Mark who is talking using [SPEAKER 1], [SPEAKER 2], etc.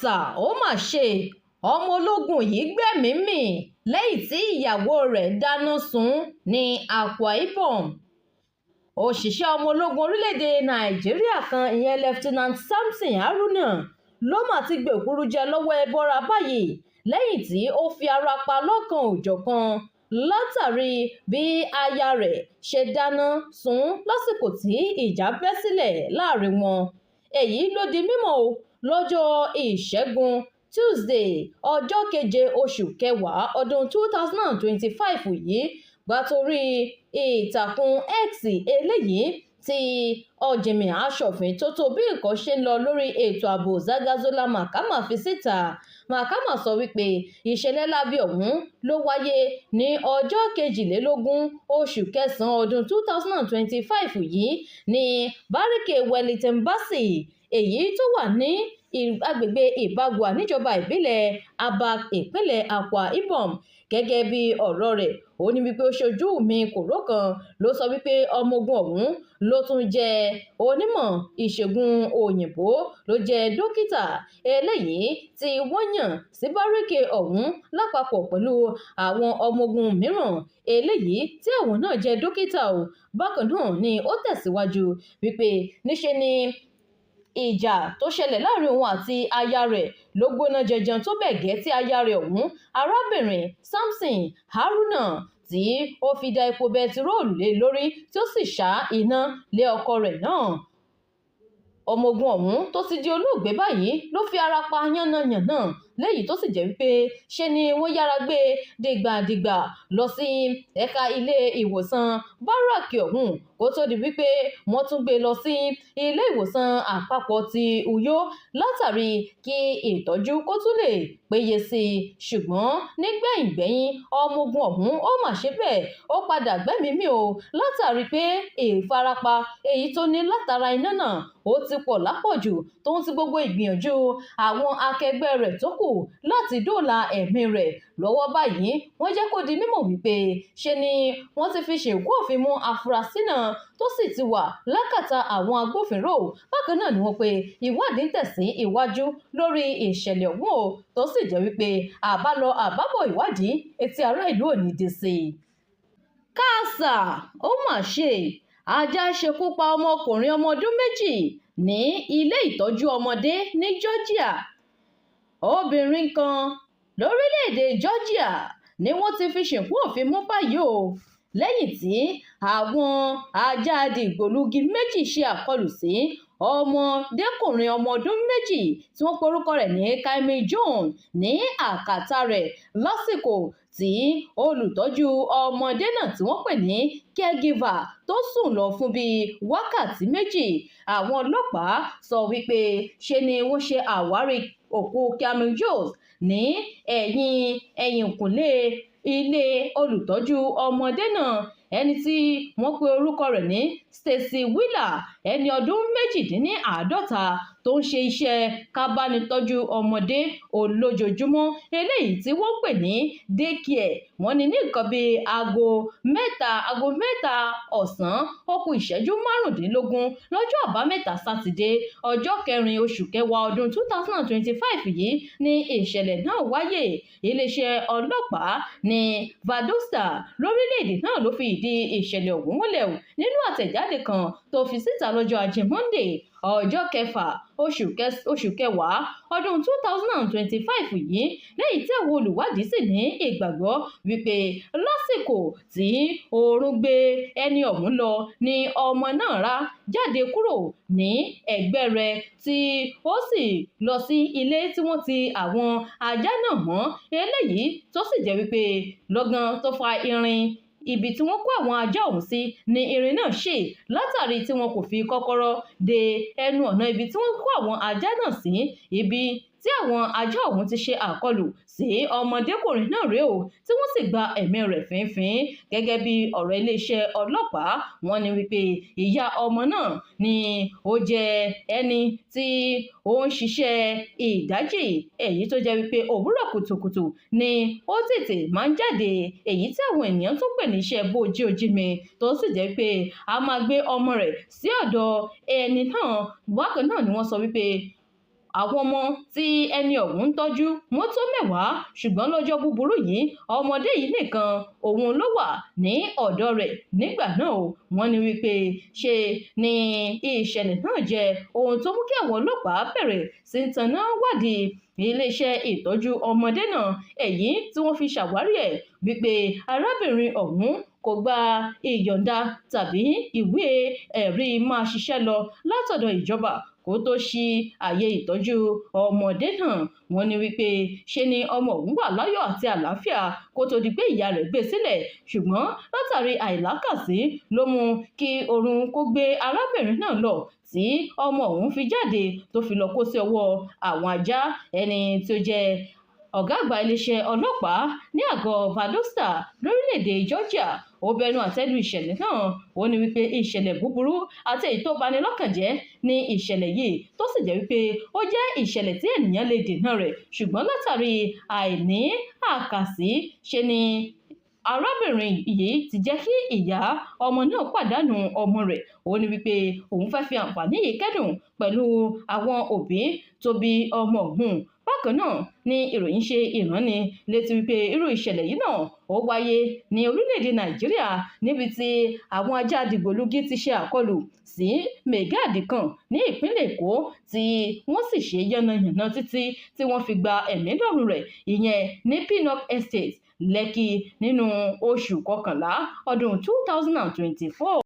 [SPEAKER 1] Káàsà, ó mà ṣe, ọmọ ológun yìí gbẹ̀mí mi lẹ́yìn tí ìyàwó rẹ̀ dáná sun ún ní Akwa Ibom. Òṣìṣẹ́ ọmọ ológun orílẹ̀-èdè Nàìjíríà kan, ìyẹn Lieutenant Samson Haruna, ló mà ti gbèkúrú jẹ lọ́wọ́ ẹbọra báyìí lẹ́yìn tí ó fi ara pa lọ́kan-ò-jọ̀kan látàrí bí aya rẹ̀ ṣe dáná sun ún lásìkò tí ìjà bẹ́ sílẹ̀ láàrin wọn. Èyí ló di mímọ̀ lọ́jọ́ Ìṣẹ́gun Tusidee, ọjọ́ keje oṣù kẹwàá ọdún 2025 yìí, gbàtòrí ìtàkùn X eléyìí tí ọ̀jìnmí aṣòfin tó tó bí nǹkan ṣe ń lọ lórí ètò ààbò Zagazola Makama fi síta. Makama sọ wípé ìṣẹ̀lẹ̀ láabi ọ̀hún ló wáyé ní ọjọ́ 22 oṣù kẹsàn-án ọdún 2025 yìí ní Báríkè Wellington Bassey, èyí tó wà ní agbègbè Ibagwa níjọba ìbílẹ̀ Abak, ìpínlẹ̀ Akwa Ibom. Gẹ́gẹ́ bí ọ̀rọ̀ rẹ̀, ó ní wípé ó ṣojú mi kòró kan ló sọ wípé ọmọ ogun ọ̀hún ló tún jẹ́ onímọ̀ ìṣègùn òyìnbó, ló jẹ́ dókítà eléyìí tí wọ́n yàn sí báríkè ọ̀hún lápapọ̀ pẹ̀lú àwọn ọmọ ogun mìíràn eléyìí tí àwọn náà jẹ́ dókítà o. Bákan náà ni ó tẹ̀síwájú wípé níṣe ni ìjà tó ṣẹlẹ̀ láàrin òun àti aya rẹ̀ ló gbóná janjan tó bẹ́ẹ̀ gẹ́ tí aya rẹ̀ ọ̀hún, arábìnrin Samson Haruna, tí ó fi da epo bẹtiróòlù lé lórí tí ó sì ṣá iná lé ọkọ rẹ̀ náà. Ọmọ ogun ọ̀hún tó ti di olóògbé báyìí ló fi ara pa yánnayànna, léyìí tó sì jẹ́ wípé ṣe ni wọ́n yára gbé dìgbàdìgbà lọ sí ẹ̀ka ilé ìwòsàn báràkì ọ̀hún, kó tó di wípé wọ́n tún gbé lọ sí ilé ìwòsàn àpapọ̀ ti Uyo látàrí kí ìtọ́jú kó tún lè péye sí i. Ṣùgbọ́n nígbẹ̀yìngbẹ́yín, ọmọ ogun ọ̀hún ó mà ṣe bẹ́ẹ̀, ó padà gbẹ́mìí mì o, látàrí pé ìfarapa èyí tó ní látara iná náà ó ti pọ̀ lápọ̀jù, tó ń ti gbogbo ìgbìyànjú àwọn akẹgbẹ́ rẹ̀ tó kù láti dóòlà ẹ̀mí rẹ̀. Lọ́wọ́ báyìí, wọ́n jẹ́ kó di mímọ̀ wípé ṣe ni wọ́n ti fi ṣìnkún òfin mú afurasí náà, tó sì ti wà lákàtà àwọn agbófinró. Bákan náà ni wọ́n pé ìwádìí ń tẹ̀sí iwájú lórí ìṣẹ̀lẹ̀ ọ̀hún o, tó sì jẹ́ wípé àbálọ àbábọ̀ ìwádìí, etí ará ìlú ò ní dé sí i. Káàsà, ó mà ṣe, ajá ṣekú pa ọmọkùnrin ọmọ ọdún 2 ní ilé ìtọ́jú ọmọdé ní Georgia. Obìnrin kan lórílẹ̀-èdè Georgia ni wọ́n ti fi ṣìnkún òfin mú báyìí o, lẹ́yìn tí àwọn ajá dìgbòlugi méjì ṣe àkọlù sí ọmọdékùnrin ọmọ ọdún 2 tí wọ́n porúkọ rẹ̀ ní Kaimi Jones ní àkàtà rẹ̀ lásìkò tí olùtọ́jú ọmọdé náà tí wọ́n pè ní caregiver tó sùn lọ fún bíi wákàtí 2. Àwọn ọlọ́pàá sọ wípé ṣe ni wọ́n ṣe àwárí òkú Kaimi Jones ní ẹ̀yìn ẹ̀yìnkùlé ilé olùtọ́jú ọmọdé náà, ẹni tí wọ́n pe orúkọ rẹ̀ ní Stacy Wheeler, ẹni ọdún 48, tó ń ṣe iṣẹ́ kábánitọ́jú ọmọdé olójoojúmọ́ eléyìí tí wọ́n pè ní daycare. Wọ́n ní ní nǹkan bíi aago 3 ọ̀sán ó kù ìṣẹ́jú 15 lọ́jọ́ Àbámẹ́ta Sátidé, ọjọ́ kẹrin oṣù kẹwàá ọdún 2025 yìí ní ìṣẹ̀lẹ̀ náà wáyé. Iléeṣẹ́ ọlọ́pàá ní Valdosta lórílẹ̀-èdè náà ló fi ìdí ìṣẹ̀lẹ̀ ọ̀hún múlẹ̀ nínú àtẹ̀jáde kan tó fi síta lọ́jọ́ Ajé Monday, ọjọ́ kẹfà oṣù kẹwàá ọdún 2025 yìí, lẹ́yìn tí àwọn olùwádìí sì ní ìgbàgbọ́ wípé lásìkò tí oorun gbé ẹni ọ̀hún lọ ni ọmọ náà rá jáde kúrò ní ẹ̀gbẹ́ rẹ̀, tí ó sì lọ sí ilé tí wọ́n ti àwọn ajá náà mọ́, eléyìí tó sì jẹ́ wípé lọ́gán tó fa irin ibi tí wọ́n kó àwọn ajá ọ̀hún sí ni irin náà ṣe, látàrí tí wọn kò fi kọ́kọ́rọ́ de ẹnu ọ̀nà ibi tí wọ́n kó àwọn ajá náà sí. Ibi tí àwọn ajá ọ̀hún ti ṣe àkọlù sí ọmọdékùnrin náà rèé o, tí wọ́n sì gba ẹ̀mí rẹ̀ fínfín. Gẹ́gẹ́ bí ọ̀rọ̀ iléeṣẹ́ ọlọ́pàá, wọ́n ní wípé ìyá ọmọ náà ni ó jẹ́ ẹni tí ó ń ṣiṣẹ́ ìdájì, èyí tó jẹ́ wípé òwúrọ̀ kùtùkùtù ni ó tètè máa ń jáde, èyí tí àwọn ènìyàn tún pè ní iṣẹ́ bójí ojí mi, tó sì jẹ́ wípé a máa gbé ọmọ rẹ̀ sí ọ̀dọ̀ ẹni náà. Bákan náà ni wọ́n sọ wípé Àwọn ọmọ tí ẹni ọ̀hún ń tọ́jú wọ́n tó 10, ṣùgbọ́n lọ́jọ́ búburú yìí, ọmọdé yìí nìkan òun ló wà ní ọ̀dọ̀ rẹ̀ nígbà náà o. Wọ́n ní wípé ṣe ni ìṣẹ̀lẹ̀ náà jẹ́ ohun tó mú kí àwọn ọlọ́pàá bẹ̀rẹ̀ sí í tanná wádìí iléeṣẹ́ ìtọ́jú ọmọdé náà, èyí tí wọ́n fi ṣàwárí ẹ̀ wípé arábìnrin ọ̀hún kò gba ìyọ̀ǹda tàbí ìwé ẹ̀rí máa ṣiṣẹ́ lọ látọ̀dọ̀ ìjọba kó tó ṣí ààyè ìtọ́jú ọmọdé náà. Wọ́n ní wípé ṣe ni ọmọ ọ̀hún wà láyọ̀ àti àlàáfíà kó tó di pé ìyá rẹ̀ gbé sílẹ̀, ṣùgbọ́n látàrí àìlákàsí ló mú kí oorun kó gbé arábìnrin náà lọ tí ọmọ ọ̀hún fi jáde tó fi lọ kó sí ọwọ́ àwọn ajá. Ẹni tí ó jẹ́ ọ̀gá àgbà iléeṣẹ́ ọlọ́pàá ní àgọ́ Valdosta lórílẹ̀‐èdè Georgia, ó bẹnu àtẹ́ lu ìṣẹ̀lẹ̀ náà. Ó ní wípé ìṣẹ̀lẹ̀ búburú àti èyí tó bani lọ́kàn jẹ́ ní ìṣẹ̀lẹ̀ yìí, tó sì jẹ́ wípé ó jẹ́ ìṣẹ̀lẹ̀ tí ènìyàn lè dènà rẹ̀, ṣùgbọ́n látàrí àìní àkàsí ṣe ni arábìnrin yìí ti jẹ́ kí ìyá ọmọ náà pàdánù ọmọ rẹ̀. Ó ní wípé òun fẹ́ fi àǹfààní yìí kẹ́dùn pẹ̀lú àwọn òbí tó bí ọmọ ọ̀hún. Bákan náà ni ìròyìn ṣe ìránni létí wípé irú ìṣẹ̀lẹ̀ yìí náà ó wáyé ní orílẹ̀-èdè Nàìjíríà, níbi tí àwọn ajá dìgbòlugi ti ṣe àkọlù sí mẹ́gàdì kan ní ìpínlẹ̀ Èkó, tí wọ́n sì ṣe yánnayànna títí tí wọ́n fi gba ẹ̀mí lọ́rùn rẹ̀, ìyẹn ní Pinnock Estate, Lẹ́kì, nínú oṣù kọkànlá ọdún 2024.